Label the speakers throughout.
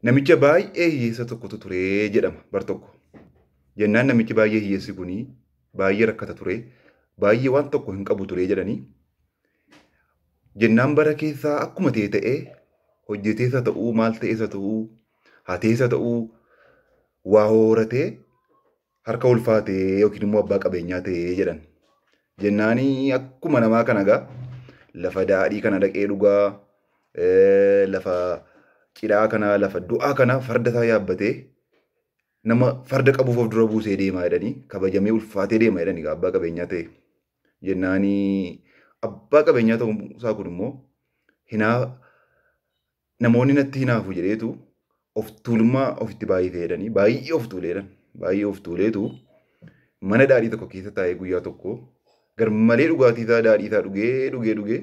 Speaker 1: Namicha baay'ee hiyyeessa tokkotu ture jedhama bar tokko. Jennaan namichi baay'ee hiyyeessi kuni baay'ee rakkata ture. Baay'ee waan tokko hin qabu ture jedhanii. Jennaan bara keessaa akkuma ta'e ta'ee hojjeteessa ta'uu, maal ta'eessa ta'uu, hateessa ta'uu, waa horatee harka ulfaatee yookiin immoo abbaa qabeenyaa ta'ee jedhan. Jennaanii akkuma namaa kana egaa lafa daadhii kana dhaqee dhugaa, lafa cidhaa kana, lafa du'aa kana farda isaa yaabbatee nama farda qabuuf of dura buusee deemaa jedhanii, kabajamee ulfaatee deema jedhanii egaa abbaa qabeenyaa ta'e. Jennaanii abbaa qabeenyaa ta'uun isaa kun immoo hinaa namoonni natti hinaafu jedheetu of tuulummaa ofitti baay'isee jedhanii, baay'ee of tuulee jedhan. Baay'ee of tuuleetu mana daadhii tokko keessa taa'ee guyyaa tokko garmalee dhugaatii isaa, daadhii isaa dhugee dhugee dhugee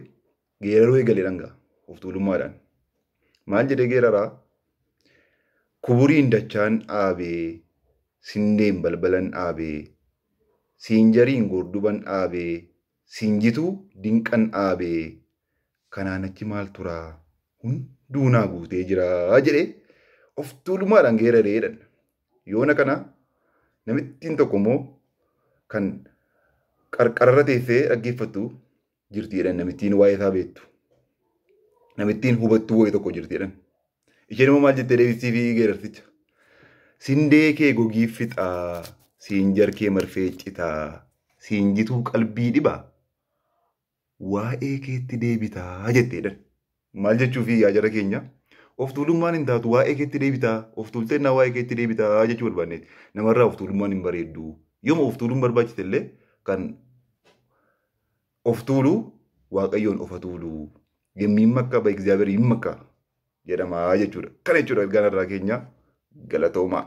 Speaker 1: geeraruu eegale dhangaa of tuulummaadhaan. Maal jedhee geeraraa? Kuburiin dachaan dhaabee, sindeen balbalan dhaabee, siinjariin gorduban dhaabee, siinjituu dinqan dhaabee, kanaan achi maal turaa, hunduu naa guutee jiraa jedhee of tuulummaadhaan geeraree jedhan. Yoona kana namittiin tokko immoo kan qarqararra teessee dhaggeeffattu jirti jedhan, namittiin waa'ee isaa beektu. Namittiin hubattuu wayii tokko jirti jedhan. Isheen immoo maal jettee deebistii fi geerarticha? Sindee kee gogii fixaa, siinjar kee marfee citaa, siinjituu qalbii dhibaa, waa'ee keetti deebitaa jettee jedhan. Maal jechuufi yaa jara keenya? Of tuulummaan hin taatu, waa'ee keetti deebitaa, of tuulteennaa waa'ee keetti deebitaa jechuu barbaanneeti. Namarraa of tuulummaan hin bareeddu. Yooma of tuuluun barbaachise illee kan of tuulu Waaqayyoon ofa tuulu. የሚመካ በእግዚአብሔር ይመካ jedhama jechuudha. Kana jechuudha ergaan irraa keenya, galatoomaa.